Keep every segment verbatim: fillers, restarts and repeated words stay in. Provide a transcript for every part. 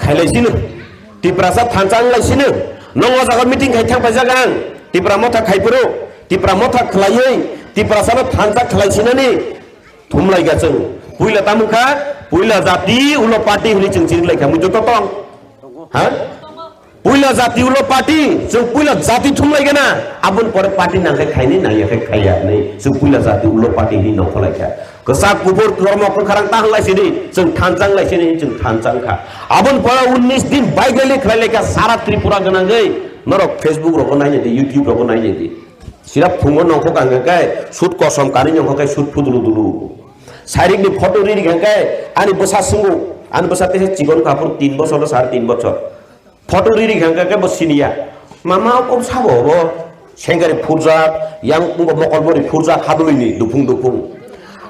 Khailai sino. Tiprasa thansa wnglai sino. Nong o jaga meeting khai thang paijak ang. Tipra motha khai phuru. Tipra motha khlaiwi. Tiprasa no thansa khlai sinani. Thumlai ga chwng. Puila tamo kha? Puila jati ulo party hwnwi chwng chini lai kha. Mui joto tong. Ha? Puila jati ulo party. Chwng puila jati thumlai gana. Aboni pore party nang khe khaini nang ya khe khaiya hwnwi. Chwng puila jati ulo party hwnwi nongkholai kha. Kwchak kubur kormo kwkharang ta wnglai sini, chwng thansa wnglai sini, chwng thansa wngkha. Aboni pore unnish din bike rally khlai laikha sara Tripura gwnangwi. Norok Facebook rogo nainai di, YouTube rogo nainai di. Sira phungo nongkhok ang khe sut kosom kanwi nongkhok khe sut phudulu dulu. Sairik ni photo ri ri khe ani bwsa swngo, ani bwsa tesa chikon kaphur tin bochor, sare tin bochor. Photo riri kha khe bo siniya. Mama o sabo bo sengkari phurjak, yang wngkha mokol bori phurjak, hadului ni dupung dupung.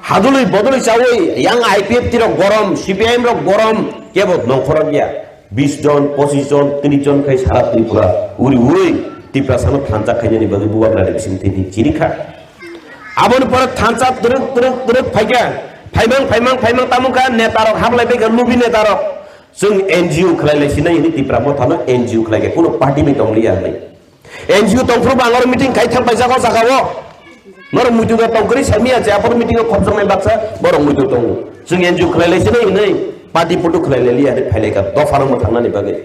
Hadului bodului chawi, yang I P F T rok gorom, C P I M rok gorom, kebo nongkhorok ya. Bis jon, pochis jon, tris jon khai sara Tripura uri uri Tiprasa no thansa khainani bagwi bubagra ni bising tini chini kha. Aboni pore thansa twrwk twrwk twrwk phaikha. Phaimang phaimang phaimang tamo kha neta rok hablai bai kha lubi neta rok. Chwng N G O khlai lai sinai hwnwi Tipra Motha no N G O khlai khe kuno party bai tong liya hwnwi. N G O tong phuru bo ang oro meeting khai thang paijak o jaga o. Norok muitu da tong kwrwi sai miya je aphuru meeting o khopjak nai baksa borok muitu tongo. Chwng N G O khlai lai sinai hwnwi party putu khlai lai liya hwnwi phai lai kha dopha no mwthang nani bagwi.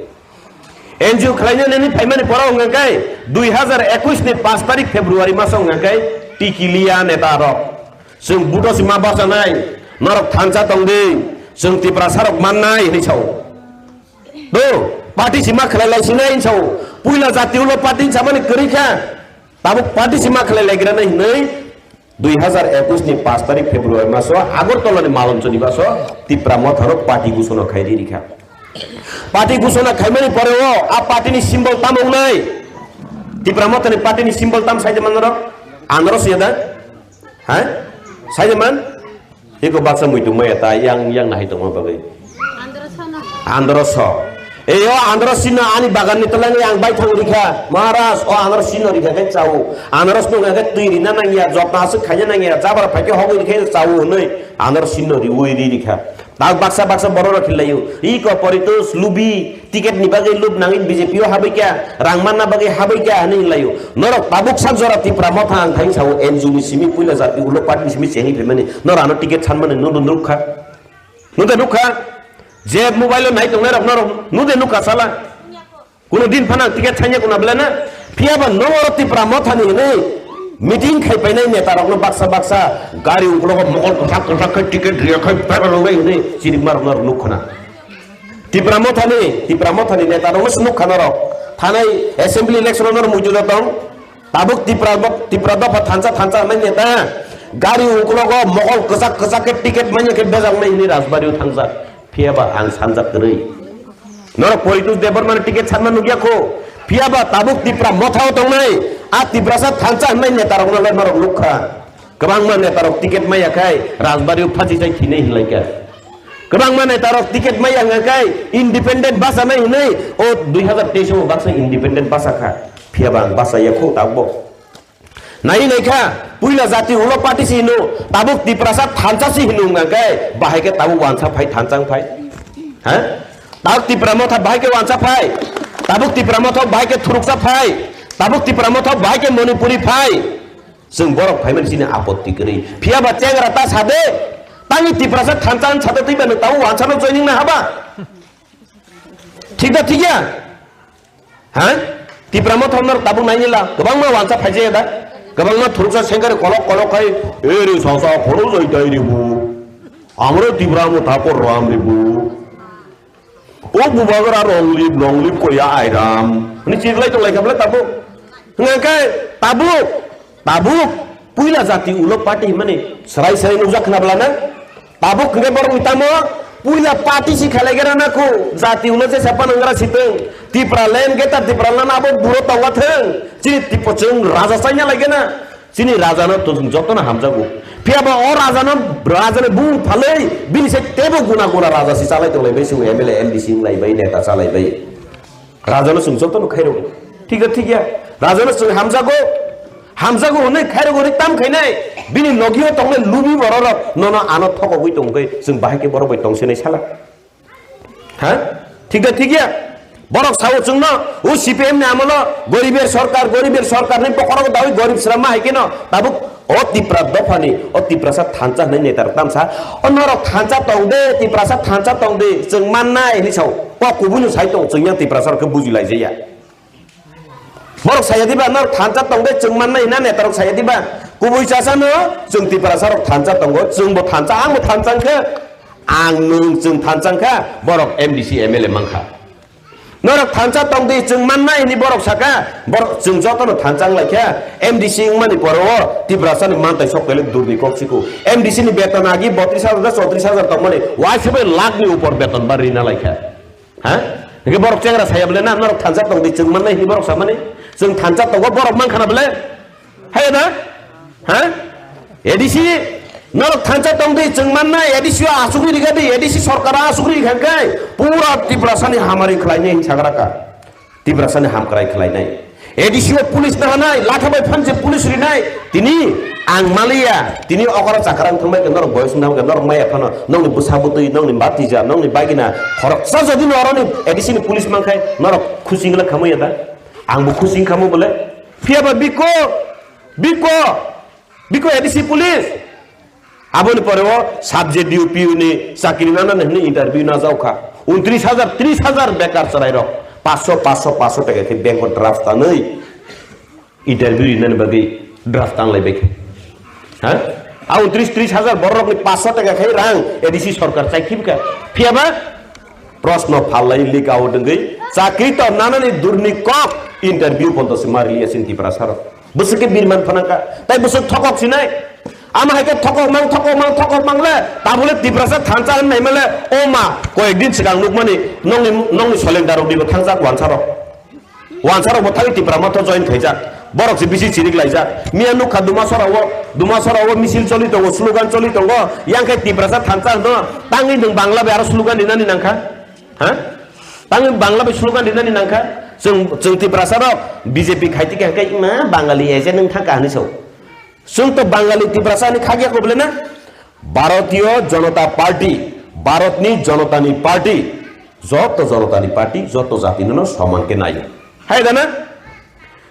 N G O khlai nani phaimani pora wngkha khe dui hazar ekwis ni paanch tarik February maso wngkha khe tiki liya neta rok. Chwng buto sima bachanai, norok thansa tongdi, chwng Tiprasa rok mannai hwnwi sao. Do, party sima khlai lai sinai hwnwi sao. Puila jati ulo party samani kwrwi kha. Tabuk party sima khlai lai granai hwnwi dui hazar ekwis ni paanch tarik February maso Agartala ni Malonchoni baso Tipra Motha rok party gusona khai ri rikha. Party gusona khaimani pore o a party ni symbol tamo wngnai? Tipra Motha ni party ni symbol tam sai de man norok? Anoro siya da? Ha? Sai de man? Iko baksa muitu maya ta yang yang nahai tongma bagwi. Andro so. Eyo andro sino ani bagan ni tolani ang bai thang rikha. Maharaj o andro sino rikha khe chao. Andro sino khe twi rina nangya, jotna aswk khaina nangya, jabar phaikhe hogwi rikha chao hwnwi andro sino riwi ri rikha. Tak baksa baksa borok rok khilaio. Iko poritus lubi ticket ni bagwi lub nangwi B J P o habai kya, rang manna bagwi habai kya hwnwi hinlaio. Norok tabuk sak jora Tipra Motha ang thang sao N G O ni simi puila jati ulo party ni simi chengwi phaimani. Norok ano ticket sanmani nukha. Nukha nukha. Je mobile o nai tongnai rok norok nude nukha sala. Kuno din phano ang ticket sanya kuna belai na. Phiya ba nomo oro Tipra Motha ni hinwi meeting khai painai neta rokno baksa baksa gari uklogo mokol kwchak kwchak khai ticket riya khai pera rwbai hinwi chirikma rokno rwnuk khna. Tipra Motha ni, Tipra Motha ni neta rokno swnuk khna rok. Thanai assembly election rok muitu da tong. Tabuk Tipra bo-, Tipra dopha thansa thansa hinwi neta gari uklogo mokol kwchak kwchak khe ticket manya khe bejak nai hinwi Rajbari o thangjak. Phiya ba ang sanjak kwrwi. Norok Poritus Debbarma ni ticket sanma nukya kho. Phiya ba tabuk Tipra Motha o tongnai a Tiprasa thansa hinwi neta rokno le norok nukha. Kwbangma neta rok ticket maya khai Rajbari o phachi chai thinai hinlai kha. Kwbangma neta rok ticket maya wngkha khai independent bachanai hinwi o dui hazar teis o baksa independent bacha kha. Phiya ba ang bachaya kho tabuk bo. Nai nai kha, puila jati ulo party si hino, tabuk Tiprasa thansa si hino wngkha khe, bahai khe tabuk wansa phai thansa wng phai. Ha? Tabuk Tipra Motha bahai khe wansa phai. Tabuk Tipra Motha bahai khe thuruksa phai. Tabuk Tipra Motha bahai khe Manipuri phai. Chwng borok phaimani chini apotti kwrwi. Phiya ba chengra ta sade, tangwi Tiprasa thansa wng sade twiba nwng tabuk wansa no joining na haba? Thik da thik ya? Ha? Tipra Motha norok tabuk nainila, kwbangma wansa phaijaya da? Kwbangma thuruksa sengkari kolok kolok khai, "Eri sasa khoro jaitai ribu. Amro Tipra Motha korram ribu. O bubagra ronglip nonglip koya airam." Hwnwi chiklai tonglai kha bwle tabuk. Hwnka khe tabuk, tabuk puila jati ulo party hwnmani serai serai nukjak khna bwlana? Tabuk hwnkhe borokni tamo puila party si khalai gana na kho, jati ulo jesa panangra sitwng, Tipra land khe ta Tipra land abo buro tongwa thwng, chini tipo chwng raja chaina lai gana, chini raja no to chwng joto no hamjago, phiya ba o raja no, raja ni bung phalwi bini se tebo guna guna raja si chalai tonglai bai, chwng M L A, M D C wng lai bai, neta chalai bai. Rajano chwng jotono khairogwi. Thik da thik ya? Rajano chwng hamjago. Hamjago hwnwi khairogwi tam khainai. Bini logio tongnai lubi bororok nono ano thokogwi tongkhe chwng bahai khe borok bai tongsinai sala. Ha? Thik da thik ya? Borok sao chwngno, o C P M ni amolo goriber sorkar, goriber sorkar ni bokhorok dawi gorib srama hai keno tabuk o Tipra dophani, o Tiprasa thansa hwnwi netarok tamsa, o norok thansa tong de, Tiprasa thansa tong de, chwng mannai hwnwi sao. Kok kubui no sai tong, chwng yang Tiprasa rok khe buji lai jaya. Borok saya diba, norok thansa tong de, chwng mannai hwnna netarok saya diba. Kubui chasano chwng Tiprasa rok thansa tongo, chwngbo thansa, angbo thansa wngkha, ang nwng chwng thansa wngkha, borok M D C M L A mankha. Norok thansa tong di, chwng mannai hwnwi borok saka, borok chwng jotono thansa wng lai kha. M D C wngmani pore o Tiprasani mantai sok pele durni kok siko. M D C ni beton agi botris hajar da chotris hajar tongmani, waisa bai lakh ni upor beton ba rina lai kha. Ha? Hingke borok chengra saya bole na, norok thansa tong di, chwng mannai hwnwi borok samani. Chwng thansa tongo, borok mankha na bole? Hai da? Ha? A D C, norok thansa tong di, chwng mannai, A D C o asugwi rikha di, A D C sorkar asugwi rikha khe, pura Tiprasani hamari khlainai hinwi sagra ka. Tiprasani hamkrai khlainai. A D C o police nahanai, latha bai phanse police rinai, tini ang maliya, tini okoro chakrang thangbai khe norok boyos wngna hwnkhe norok maya phano, nongni bwsa bwtwi, nongni batija, nongni bagina, khoroksa jodi no oroni A D C ni police mankhai, norok khusi wngla khamu ya da? Angbo khusi wngkhamu bole. Phiya ba biko, biko, biko A D C police. Aboni pore o sub J D U P U ni chakri nana hwnwi interview na jaokha. Untris hajar, tris hajar bekar chwrairok. Paanso, paanso, paanso taka khe bank o draft tanwi interview rinani bagwi draft tanglai bai kha. Ha? A untris, tris hajar bororokni paanso taka khe rang A D C sorkar chai khibkha. Phiya ba? Proshno phalai lika o dengwi chakri to nanani durni kok interview pondo se ma riliya sin Tiprasa rok. Bwswk khe birman phanangkha. Tai bwswk thokok sinai. Ama hai khe thokok mang, thokok mang, thokok mang le. Tabule Tiprasa thansa hwn nai male. O ma, koyek din swkang nukmani nongni, nongni soleng darok nibo thangjak wansa rok. Wansa rok bo thangwi Tipra Motha join khaijak. Borok se bisi chirik laijak. Miya nukha Dumasora o, Dumasora o misil choli tongo, slogan choli tongo. Yang khe Tiprasa thansa hwno tangwi nwng Bangla bai aro slogan rinani nangkha. Ha? Tangwi Bangla bai slogan rinani nangkha. Chwng, chwng Tiprasa rok B J P khai tike hwnkhe ima Bangali agent wng thangkha hinwi sao. Chwng to Bangali Tiprasa hinwi khakya kho bole na? Bharatiya Janata Party, Bharatni Janatani Party, joto Janatani Party, joto jatino no soman khe naio. Hai da na?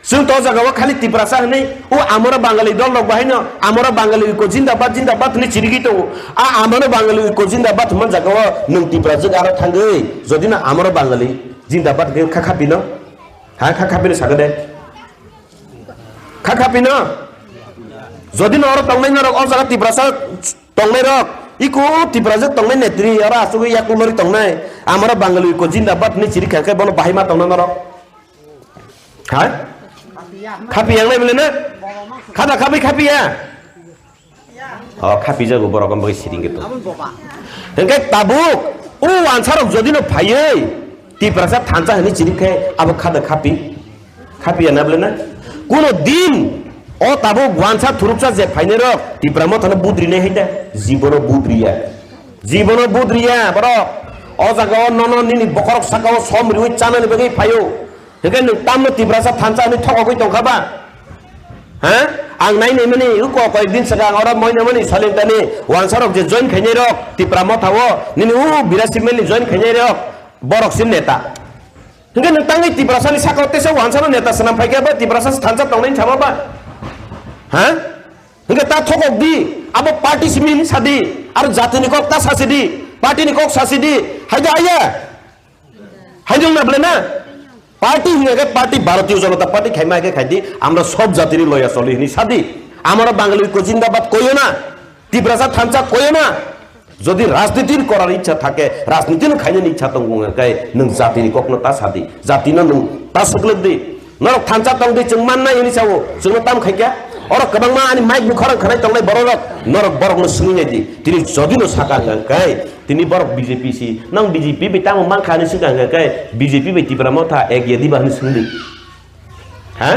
Chwng to o jaga o khali Tiprasa hinwi, o amoro Bangali dol rok bahai no, amoro Bangali ko jindabad, jindabad hinwi chirigwi tongo. A amoro Bangali ko jindabad hwnma jaga o nwng Tiprajwk aro thangwi, jodi no amoro Bangali jindabad khe kha khapi no, ha kha khapi no saga de. Kha khapi no. Jodi no oro tongnai norok o jaga Tiprasa tongnai rok, iko Tiprajwk tongnai netri, oro asugwi yakulori tongnai. Amoro Bangali ko jindabad hinwi chirikha khe bono bahai ma tongna norok. Ha? Khapi yang nai bole na? Khada khapi khapi ya? O, khapi jago borok, omo bai siring gitu. Hingke tabuk, o wansa rok jodi no phaiwi, Tiprasa thansa hinwi chirik khe, abo khada khapi. Khapi ya na bole na? Kuno din, o tabuk wansa thuruksa je phainai rok, Tipra Motha no budri nai hai da, jibono budri ya. Jibono budri ya, borok. O jaga o nono nini bokhorok saka o som riwi chanani bagwi phaio. Hingke nwng tamno Tiprasa thansa hinwi thokogwi tongkha ba? Ha? Ang nai nai mani, uko koi din swkang oro moi nai mani Salintani wansa rok je join khainai rok, Tipra Motha o, nini u Birasi meli join khainai rok, borok sin neta. Hingke nwng tangwi Tiprasa ni saka o tesa wansa no neta swnam phaikha ba Tiprasa thansa tongnai sama ba? Ha? Hingke ta thokok di, abo party simi hinwi sadi, aro jatini kok ta sasidi, party ni kok sasidi, hai da aya? Haidung na bole na? Party hwnga khe party, Bharatiya Janata Party khaima khe khaidi, amra sob jatini loya choli hini sadi. Amara Bangali ko jindabad koyo na, Tiprasa thansa koyo na. Jodi rajnitir korar ichha thake, rajnitir khainani ichha tongo hwnga khe nwng jatini kokno ta sadi, jatino nwng ta suklek di. Norok thansa tong di, chwng mannai hini sao, chwngno tam khaikha. Oro kwbangma ani mic ni khorang khanai tongnai bororok, norok borokno swngwi nai di. Tini jodi no saka hwnka khe, tini borok B J P si, nang B J P bai tamo mankha hinwi swngkha hwnka khe, B J P bai Tipra Motha ek ya diba hinwi swngdi. Ha?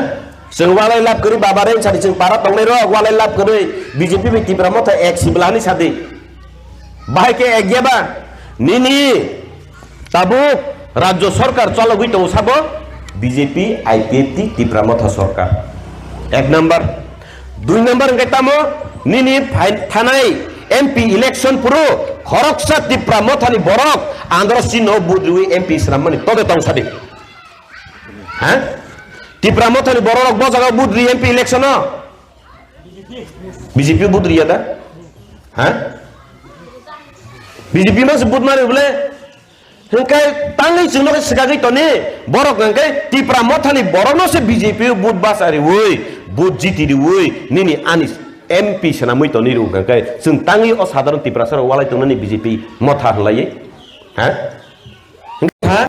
Chwng walai lab kwrwi baba reng sadi, chwng para tongnai rok walai lab kwrwi B J P bai Tipra Motha ek sibla hinwi sadi. Bahai khe ek ya ba? Nini Tabuk rajyo sorkar chologwi tongo sabo B J P, I P F T, Tipra Motha sorkar. Ek number. Dui number hwnkhe tamo nini phai-, thanai M P election puro khoroksa Tipra Mothani borok andro sino vote riwi M P swnam mani tode tong sadi. Ha? Tipra Mothani borok bo jaga vote ri M P election o. B J P vote riya da? Ha? B J P mas vote mari bole. Hingkai tangwi chwngno khe swkagwi toni, borok hingkai Tipra Mothani borokno se B J P o vote basa riwi, vote jiti riwi, nini ani M P swnamwi toni rw hingkai chwng tangwi o sadharon Tiprasa rok walai tongnani B J P motha hwnlaiwi. Ha?